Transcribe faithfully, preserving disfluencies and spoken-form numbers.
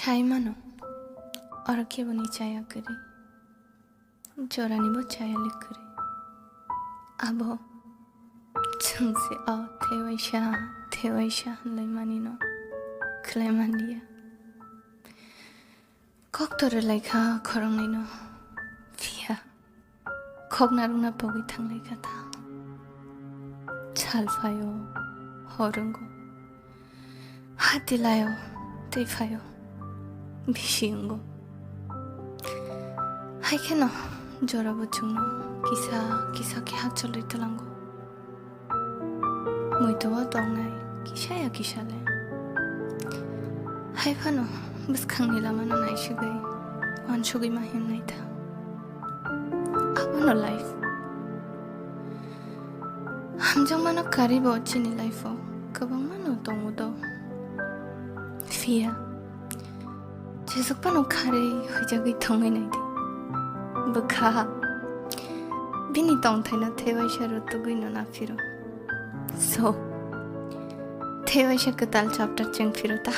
Sai mano, oro keboni chaya kwrwi, joranibo chaya le kwrwi. Abo chwng se o thewaisa, thewaisa hwnlai manino khlai manliya. Kok to rwlai kha khoroknwino, phiya khok narwkna pogwi thanglai kha ta. Sal phaio, hor wngo, hati laio, tei phaio, bisi wngo. Hai kheno jorabo chwngno kisa kisa khe hakcholwi twlango. Muitu o tongnai kisa ya kisa le. Hai phano bwskangni lamano naisugwi uansugwi ma himnai ta. Abono life. Hamjakmano karwi bo chini life o kwbangmano tongo do. Phiya jeswk phano kharwi huijagwi tongwi nai di. Bwkha bini tongthaino thewaisa rwtugwi no naphiro. So, thewaisa kwtal chapter cheng phiro ta.